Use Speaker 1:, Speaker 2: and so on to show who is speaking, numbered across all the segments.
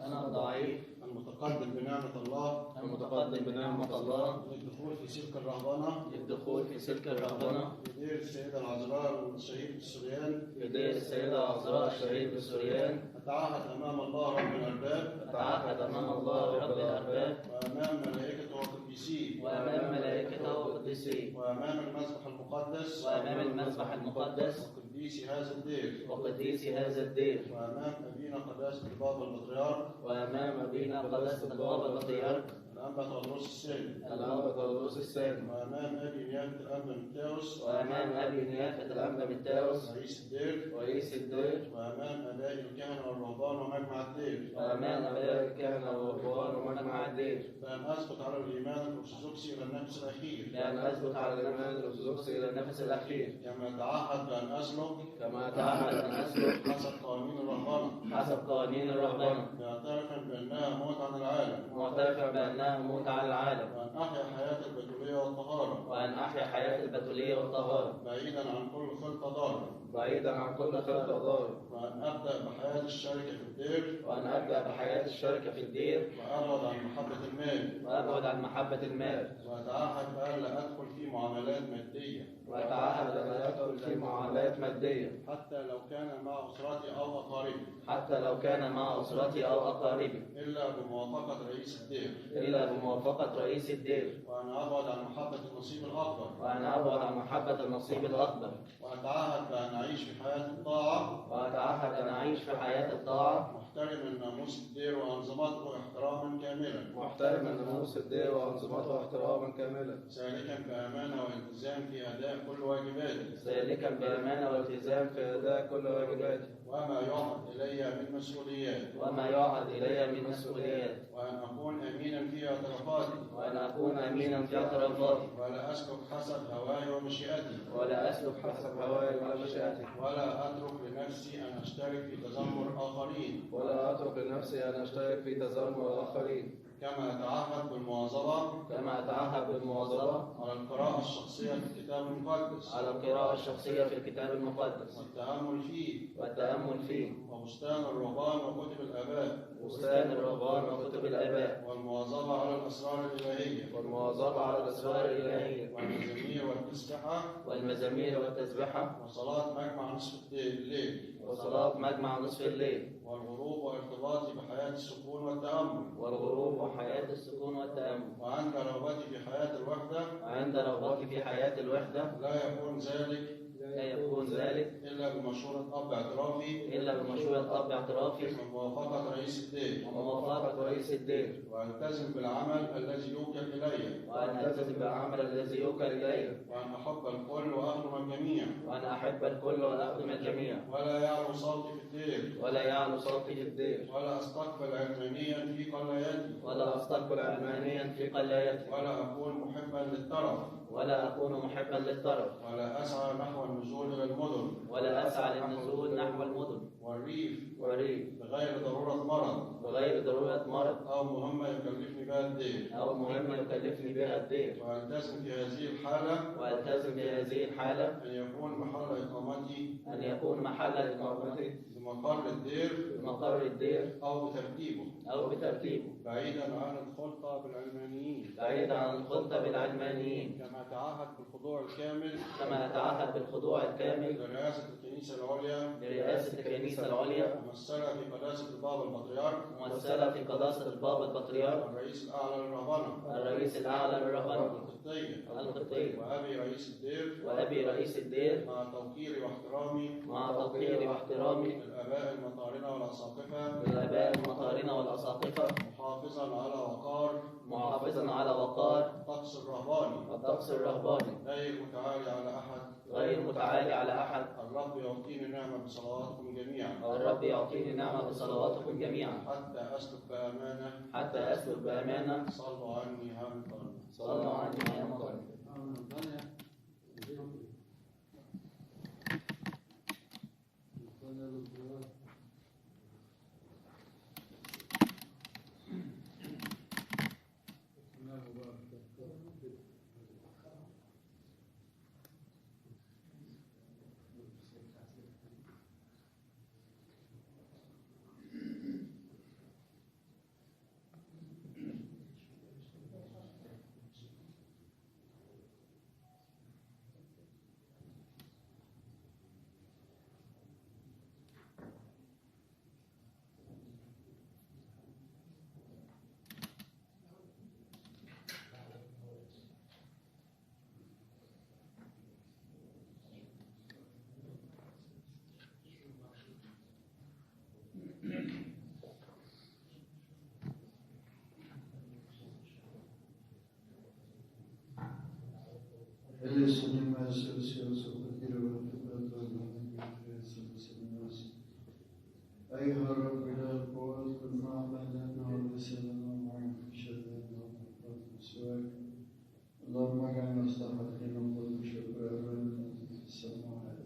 Speaker 1: أنا الضعيف
Speaker 2: المتقدم بنعمة الله
Speaker 1: المتقدم بنعمة الله
Speaker 2: للدخول في سلك الرهبنة
Speaker 1: للدخول في سلك الرهبنة
Speaker 2: في دير السيدة العذراء الشهيد السوريان
Speaker 1: في دير السيدة العذراء الشهيد بالسوريان.
Speaker 2: أتعهد أمام الله رب الأرباب
Speaker 1: أتعهد أمام الله رب الأرباب
Speaker 2: وأمام ملائكته وقديسيه
Speaker 1: وأمام ملائكته وقديسيه
Speaker 2: وأمام المذبح المقدس
Speaker 1: وأمام المذبح المقدس
Speaker 2: وقديسي هذا الدير
Speaker 1: وقديس هذا الدير
Speaker 2: وأمام أبينا قداسة البابا البطريرك
Speaker 1: وأمام أبينا قداسة البابا البطريرك
Speaker 2: الأنبا تودروس الثاني
Speaker 1: الأنبا تودروس الثاني
Speaker 2: وأمام أبي نيافة الأنبا متاوس
Speaker 1: وأمام أبي نيافة الأنبا متاوس
Speaker 2: رئيس الدير
Speaker 1: رئيس الدير
Speaker 2: وأمام آباء الكهنة والرهبان ومجمع الدير
Speaker 1: وأمام آباء الكهنة والرهبان ومجمع الدير
Speaker 2: بأن أثبت على الإيمان الأرثوذكسي إلى النفس الأخير
Speaker 1: لأن أثبت على الإيمان الأرثوذكسي إلى النفس الأخير
Speaker 2: كما تعهد بأن أسلك
Speaker 1: كما تعهد أن أسلك
Speaker 2: حسب قوانين الرهبنة
Speaker 1: حسب قوانين الرهبنة
Speaker 2: معترفا بأنها موت عن العالم
Speaker 1: معترفا بأنها موت على العالم
Speaker 2: وأن أحيا حياة البتولية والطهارة
Speaker 1: وأن أحيا حياة البتولية والطهارة
Speaker 2: بعيدا عن كل خلطة ضارة
Speaker 1: بعيدا عن كل خلطة ضار
Speaker 2: وأن أبدأ بحياة الشركة في الدير
Speaker 1: وأن أبدأ بحياة الشركة في الدير
Speaker 2: وأبعد عن محبة المال
Speaker 1: وأبعد عن محبة المال
Speaker 2: وأتعهد بألا أدخل في معاملات مادية
Speaker 1: وأتعهد أن لا أدخل في معاملات مادية
Speaker 2: حتى لو كان مع أسرتي أو أقاربي
Speaker 1: حتى لو كان مع أسرتي أو أقاربي
Speaker 2: إلا بموافقة رئيس الدير
Speaker 1: إلا بموافقة رئيس الدير
Speaker 2: وأن أبعد عن محبة النصيب الأكبر
Speaker 1: وأن أبعد عن محبة النصيب الأكبر
Speaker 2: وأتعهد بأن أعيش في حياة الطاعة
Speaker 1: وأتعهد أن أعيش في حياة الطاعة
Speaker 2: محترما ناموس الدير وأنظمته احتراما كاملا
Speaker 1: محترما ناموس الدير وأنظمته احتراما كاملا
Speaker 2: سالكا بأمانة والتزام في أداء كل واجباتي
Speaker 1: سالكا بأمانة والتزام في أداء كل واجباتي
Speaker 2: وما يعهد إلي من مسؤوليات
Speaker 1: وما يعهد إلي من مسؤوليات
Speaker 2: وأن أكون أمينا في اعترافاتي
Speaker 1: وأن أكون أمينا في اعترافاتي
Speaker 2: ولا أسلك حسب هواي ومشيئتي
Speaker 1: ولا أسلك حسب هواي ولا مشيئتي
Speaker 2: ولا أترك لنفسي أن أشترك في تذمر الآخرين
Speaker 1: ولا أترك لنفسي أن أشترك في تذمر الآخرين
Speaker 2: كما أتعهد بالمواظبة
Speaker 1: كما أتعهد بالمواظبة
Speaker 2: على القراءة الشخصية في الكتاب المقدس
Speaker 1: على القراءة الشخصية في الكتاب المقدس
Speaker 2: والتأمل فيه
Speaker 1: والتأمل فيه
Speaker 2: وبستان الرهبان وكتب الآباء
Speaker 1: بستان الرهبان وكتب الآباء
Speaker 2: والمواظبة على الأسرار الإلهية
Speaker 1: والمواظبة على الأسرار الإلهية
Speaker 2: والمزامير والتسبحة
Speaker 1: والمزامير والتسبحة
Speaker 2: وصلاة مجمع نصف الليل
Speaker 1: وصلاة مجمع نصف الليل
Speaker 2: والغروب وارتباطي بحياة السكون والتأمل
Speaker 1: والغروب وحياة السكون والتأمل
Speaker 2: وعند رغبتي في حياة الوحدة
Speaker 1: وعند رغبتي في حياة الوحدة
Speaker 2: لا يكون ذلك
Speaker 1: لا يكون ذلك
Speaker 2: إلا بمشورة أب اعترافي
Speaker 1: إلا بمشورة أب اعترافي
Speaker 2: وموافقة رئيس الدير
Speaker 1: وموافقة رئيس الدير
Speaker 2: وألتزم بالعمل الذي يوكل إلي
Speaker 1: وأن ألتزم بالعمل الذي يوكل إلي
Speaker 2: وأن أحب الكل وأخدم الجميع
Speaker 1: وأن أحب الكل وأخدم الجميع
Speaker 2: ولا يعلو صوتي في الدير
Speaker 1: ولا يعلو صوتي في الدير
Speaker 2: ولا أستقبل علمانيا في قلايتي
Speaker 1: ولا أستقبل علمانيا في قلايتي
Speaker 2: ولا أكون محبا للترف
Speaker 1: ولا أكون محبا للطرف
Speaker 2: ولا أسعى نحو النزول إلى المدن
Speaker 1: ولا أسعى للنزول نحو المدن
Speaker 2: والريف بغير ضرورة مرض
Speaker 1: بغير ضرورة مرض
Speaker 2: أو مهمة يكلفني بها الدين
Speaker 1: أو مهمة يكلفني بها الدين
Speaker 2: وألتزم في هذه الحالة
Speaker 1: وألتزم بهذه الحالة
Speaker 2: أن يكون محل إقامتي
Speaker 1: أن يكون محل إقامتي
Speaker 2: بمقر الدير
Speaker 1: بمقر الدير
Speaker 2: أو بترتيبه
Speaker 1: بترتيبه
Speaker 2: بعيدا عن الخلطة بالعلمانيين
Speaker 1: بعيدا عن الخلطة بالعلمانيين
Speaker 2: كما تعهد بالخضوع الكامل
Speaker 1: كما أتعهد بالخضوع الكامل
Speaker 2: لرئاسة الكنيسة العليا
Speaker 1: لرئاسة الكنيسة العليا
Speaker 2: ممثلة في قداسة البابا البطريرك
Speaker 1: ممثلة في قداسة البابا البطريرك
Speaker 2: الرئيس الأعلى للرهبنة
Speaker 1: الرئيس الأعلى للرهبنة
Speaker 2: القبطية وأبي رئيس الدير
Speaker 1: وأبي رئيس الدير
Speaker 2: مع توقيري واحترامي
Speaker 1: واحترامي
Speaker 2: للآباء المطارنة والأساقفة
Speaker 1: للآباء المطارنة والأساقفة محافظا على وقار
Speaker 2: الطقس الرهباني
Speaker 1: والطقس الرهباني
Speaker 2: غير متعالي على أحد
Speaker 1: غير متعالي على أحد.
Speaker 2: الرب يعطيني نعمة بصلواتكم جميعا
Speaker 1: الرب يعطيني نعمة بصلواتكم جميعا
Speaker 2: حتى أسلك بأمانة صلوا عني يا مطارنة
Speaker 1: صلوا عني يا مطارنة.
Speaker 3: أيها الرب إله القوات كن معنا لنا ولساننا معين في شهادتنا وتحفظ مسواك. اللهم اجعلنا مستحقين وكل شكر أبدا في السماوات.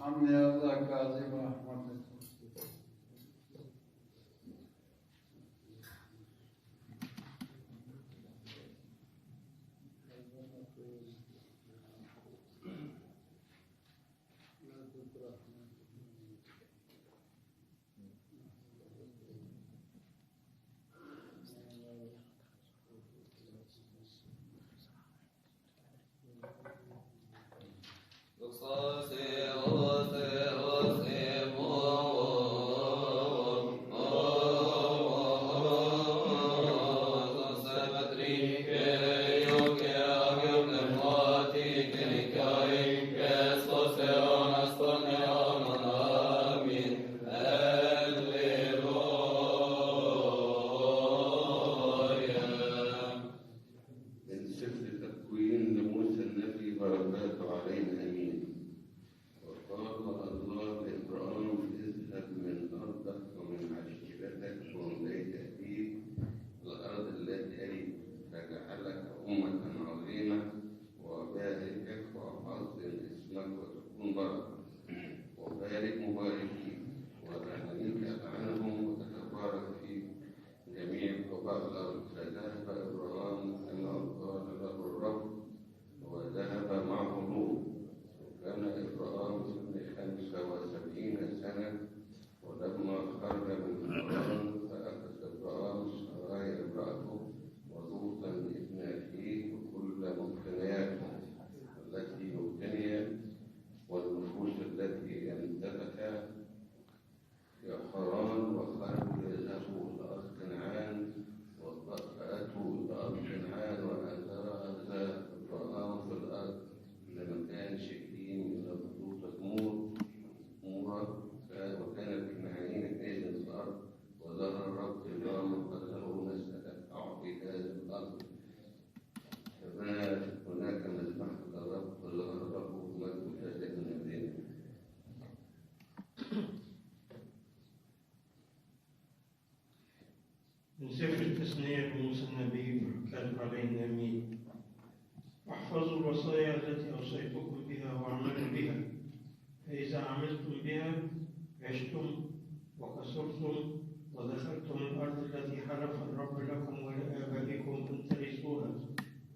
Speaker 3: ارحمني يا الله كاظم رحمتك.
Speaker 4: من سفر التثنية بموسى النبي الكاتب علينا آمين. واحفظوا الوصايا التي أوصيتكم بها واعملوا بها، فإذا عملتم بها عشتم وكثرتم ودخلتم الأرض التي حلف الرب لكم ولآبائكم أن ترثوها،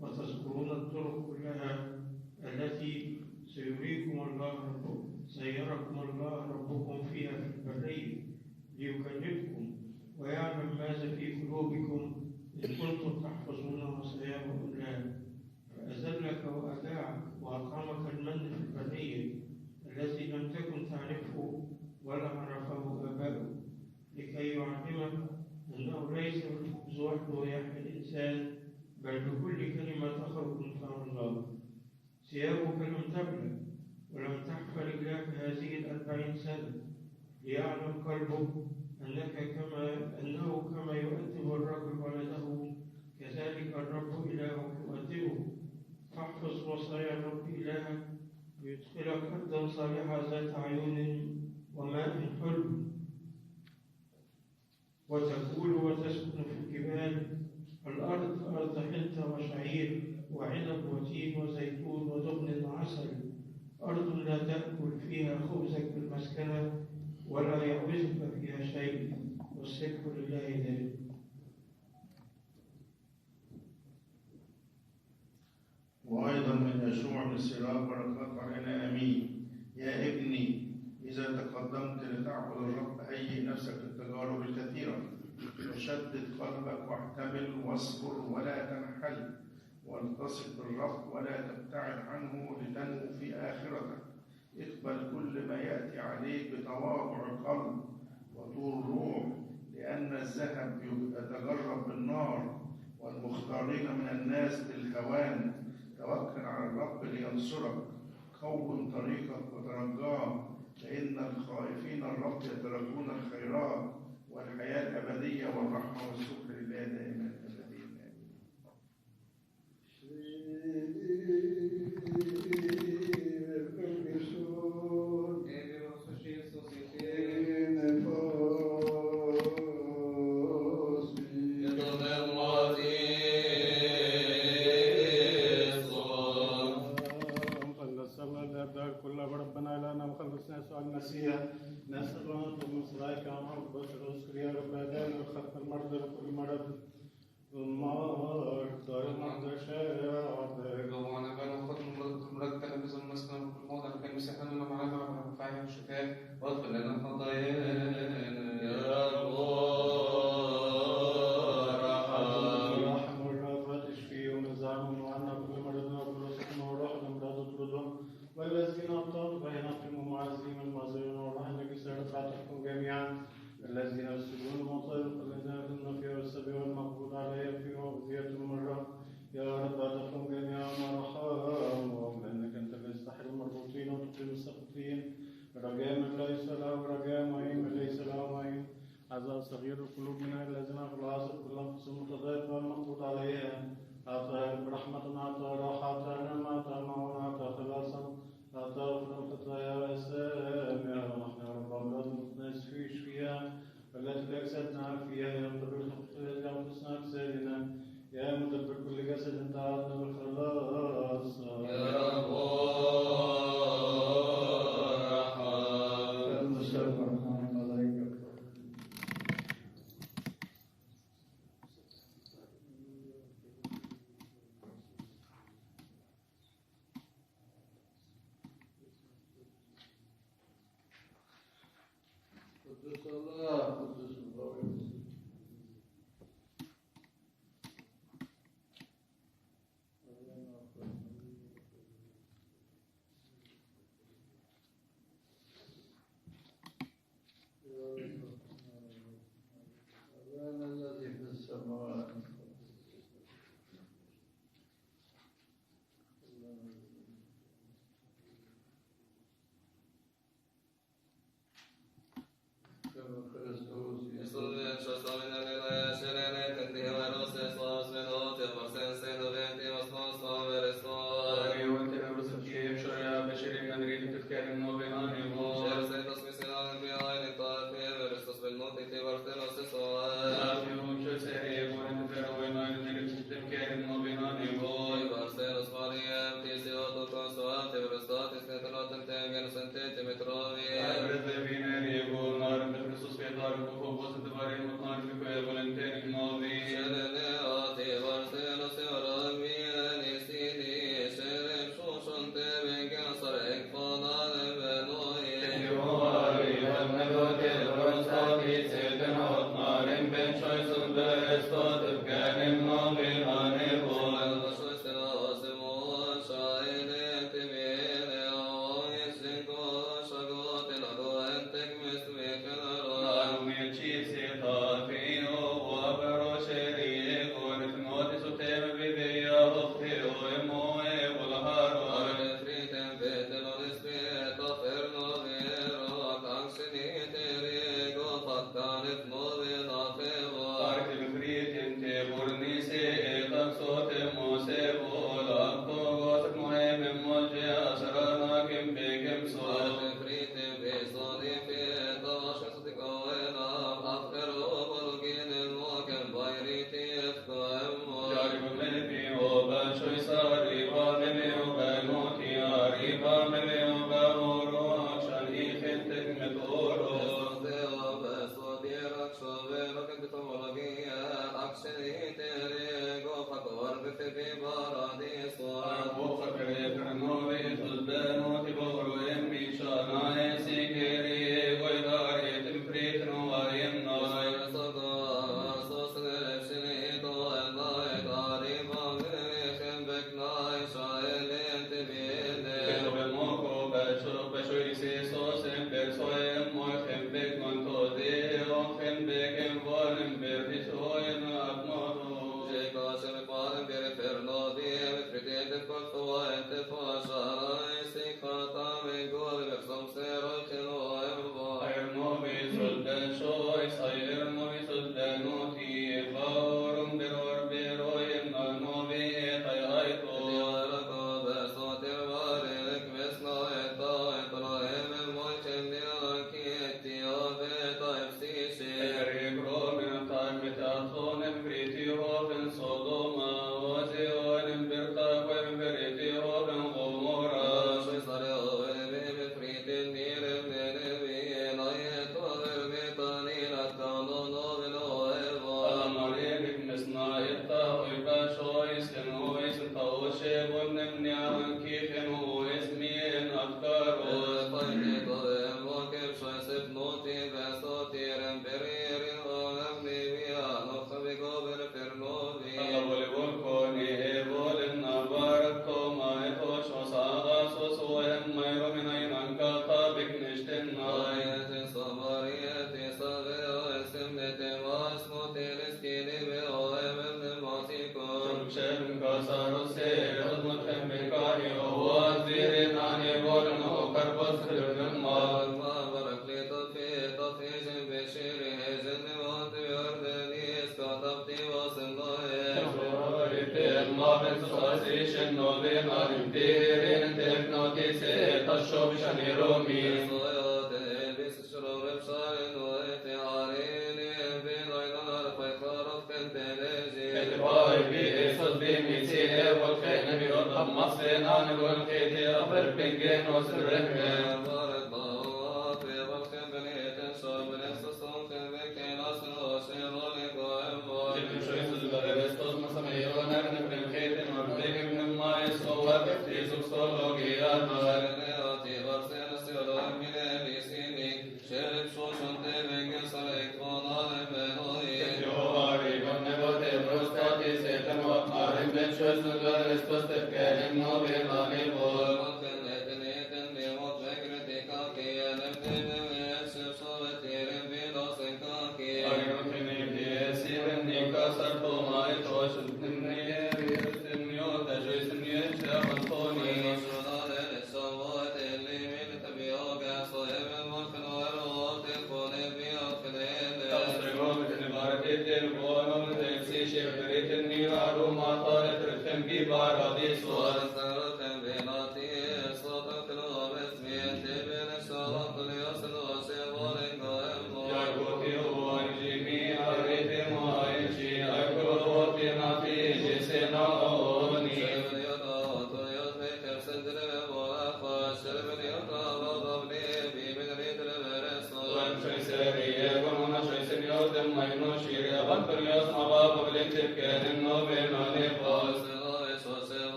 Speaker 4: وتذكرون الطرق كلها التي سيريكم الله ربكم فيها في البرية ليكلفكم ويعلم ماذا في قلوبكم إن كنتم تحفظون وصاياه أم لا. فأذلك وأداعك وأقامك المن في البرية الذي لم تكن تعرفه ولا عرفه آباؤك، لكي يعلمك أنه ليس بالخبز وحده يحيى الإنسان بل بكل كلمة تخرج من فم الله. ثيابك لم تبلى ولم تحف رجلاك هذه 40 سنة، ليعلم قلبك أنه كما يؤدب الرجل ولده كذلك الرب إلهك يؤدبه. فاحفظ وصايا الرب إلهك يدخلك أرضا صالحة ذات عيون وماء حلو، وتكول وتسكن في الجبال. الأرض أرض حنطة وشعير وعنب وتين وزيتون وتغن وعسل. أرض لا تأكل فيها خبزك بالمسكنة ولا يعوزك فيها شيء، والسبح لله دائما.
Speaker 2: وأيضا من يشوع بن سراج بركات علينا آمين. يا ابني إذا تقدمت لتعبد الرب هيئ نفسك للتجارب الكثيرة، وشدد قلبك واحتمل واصبر ولا تنحل، والتصق بالرب ولا تبتعد عنه لتنمو في آخرتك. اقبل كل ما يأتي عليك بتواضع القلب وطول روح، لأن الذهب يتجرب بالنار والمختارين من الناس بالهوان. توكل على الرب لينصرك، قوم طريقك وترجاه، لأن الخائفين الرب يترجون الخيرات والحياة الأبدية والرحمة والشكر لله دائما أبدين.
Speaker 3: المسيح نسأل من صلاحك عن بشر رسول يا رب هدانا وخلق المرضى لكل مرض المرضى المرضى شاعر
Speaker 5: وانا بقى ناخد مرض تلبس المسكن في الموضع كان مسيحنا لما معانا ورفعنا الشفاء واغفر لنا خطايانا يا رب
Speaker 3: رحم والرافات اشفيهم وزعهم وعنا كل مرضنا وكل سكن وروح الامراض اطردهم والذين ابطلوا بينهم معزين المعزين والرحمة كسر فاتحكم جميعا الذين يسجدون مطلق الذين يظنون فيها والسبي والمقبول عليها فيها وبذية مرة يا رب أدخلهم جميعا ورحمهم لأنك أنت الذي تستحي المربوطين وتقيم الساقطين رجاء من ليس له رجاء معين من ليس له معين عذاب صغير القلوب من الذين في العصر كل أنفس متضايق والمقبول عليها أعطاها برحمة أعطاها راحة أعطاها نعمة أعطاها معونة أعطاها خلاصا أعطاها خطايا وأسامي ونحن يا رب أولاد متناسفين فيها والتي لا أجسادنا فيها يا مدبر الخطايا يا مخلصنا أجسادنا يا مدبر كل جسد تعالنا بالخلاص
Speaker 5: يا رب Amen.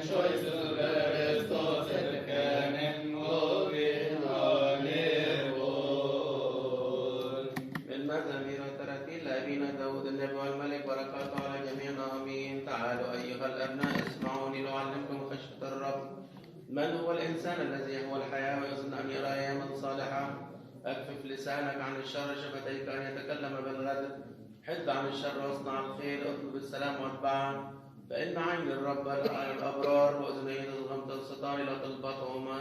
Speaker 6: Choices of the
Speaker 1: الذي هو الحياة ويظن أن يرى أياما صالحة. أكفف لسانك عن الشر، شفتيك أن يتكلم بالغدر. حد عن الشر واصنع الخير، اطلب السلام واتبعه. فإن عين الرب الأبرار وأذنيه تضغم تنصتان لا تلبطهما.